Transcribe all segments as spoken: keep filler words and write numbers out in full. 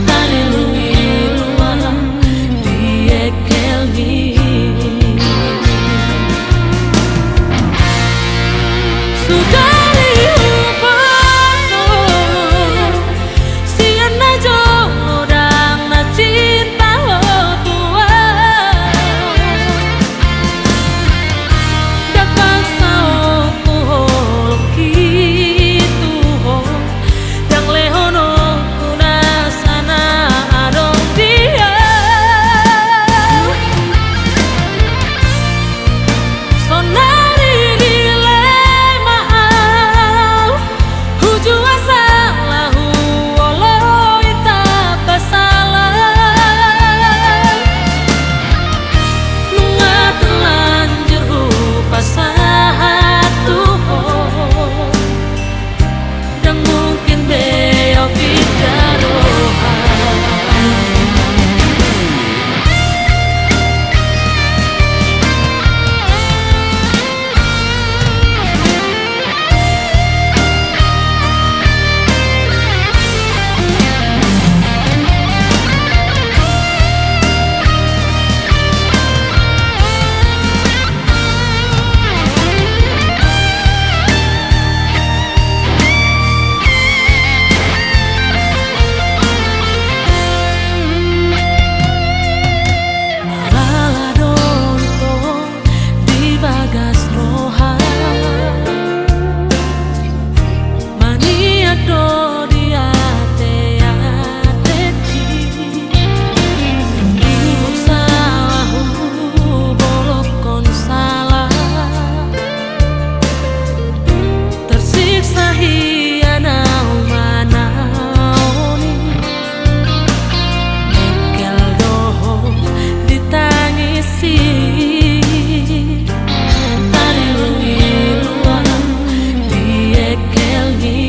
Tariluilu ahu di engkelmi. Sugari huboto sian na jolo ndang na cinta ho tu ahu. Ndang pasahathu holongki tu ho, ndang lehononku nasa na adong di ahu. Sonari dilema ahu, hujua sala huoloi tapasala. Nunga terlanjur hupasahat tu ho, ndang mungkin be ahu pinda roha. Marala do ito di bagas roha, maniak do di ateateki. Huhut sala hubolongkon sala, tersiksa hian ahu manaoni. Engkel do ho ditangisi, tariluilu ahu di engkelmi.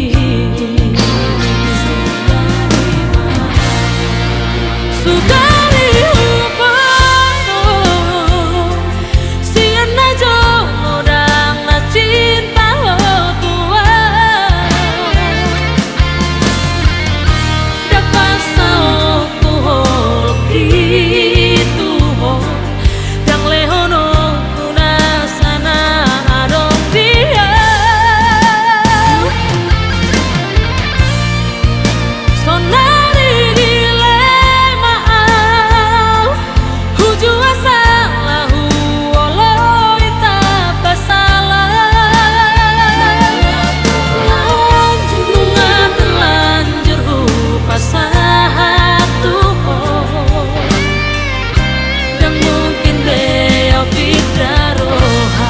Sugari huboto sian na jolo ndang na cinta ho tu ahu. Ndang pasahathu holongki tu ho, ndang lehononku nasa na adong di ahu. Sonari dilema ahu, hujua sala huoloi tapasala. Nunga terlanjur hupasahat tu ho, ndang mungkin be ahu pinda roha.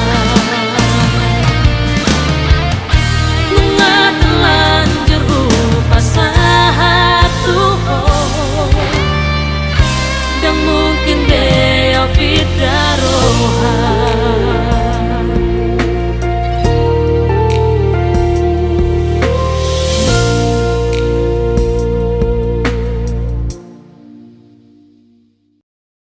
Nunga terlanjur hupasahat tu ho, ndang mungkin be ahu pinda roha.